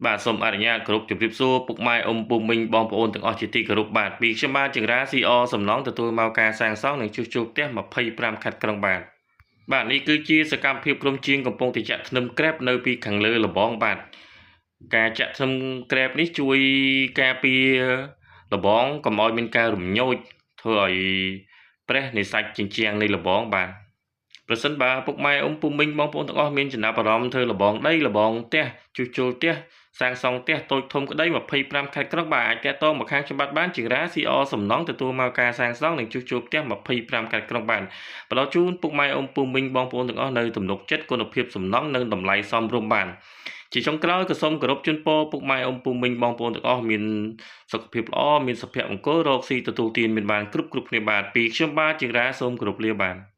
បាទសូមអនុញ្ញាតគោរពជម្រាបសួរពុកម៉ែអ៊ំពូមីងបងប្អូនទាំងអស់ជាទីគោរពបាទពីខ្ញុំបាទចង្រា CR សំណងទទួលមកការសាងសង់និងជួសជុលផ្ទះ25ខេត្តក្រុងបាទបាទនេះគឺជាសកម្មភាពក្រុមជាងកំពុងតែចាក់ធ្នឹមក្រែបនៅពីខាងលើលបងបាទការចាក់ធ្នឹមក្រែបនេះជួយការពារលបងកុំឲ្យមានការរំញោចធ្វើឲ្យប្រេះនៃសាច់ជញ្ជាំងនៃលបងបាទប្រសិនបើពុកម៉ែអ៊ំពូមីងបងប្អូនទាំងអស់មានចំណាប់អារម្មណ៍ធ្វើលបងដីលបងផ្ទះជួសជុលផ្ទះសាងសង់ផ្ទះតូចធំក្តី25ខេត្តក្រុងបាទអាចតាក់ទងមកខាងខ្ញុំបាទបានជារា CR សំណងទទួលមកការសាងសង់និងជួសជុលផ្ទះ25ខេត្តក្រុងបាទផ្ដល់ជូនពុកម៉ែអ៊ំពូមីងបងប្អូនទាំងអស់នៅទំនុកចិត្តគុណភាពសំណង់និងតម្លៃសមរម្យបាទជាចុងក្រោយក៏សូមគោរពជូនពរពុកម៉ែអ៊ំពូមីងបងប្អូនទាំងអស់មានសុខភាពល្អមានសុភមង្គលរកស៊ីទទួលទានមានបានគ្រប់គ្រប់គ្នាបាទពីខ្ញុំបាទជារាសូមគោរពលាបាទ។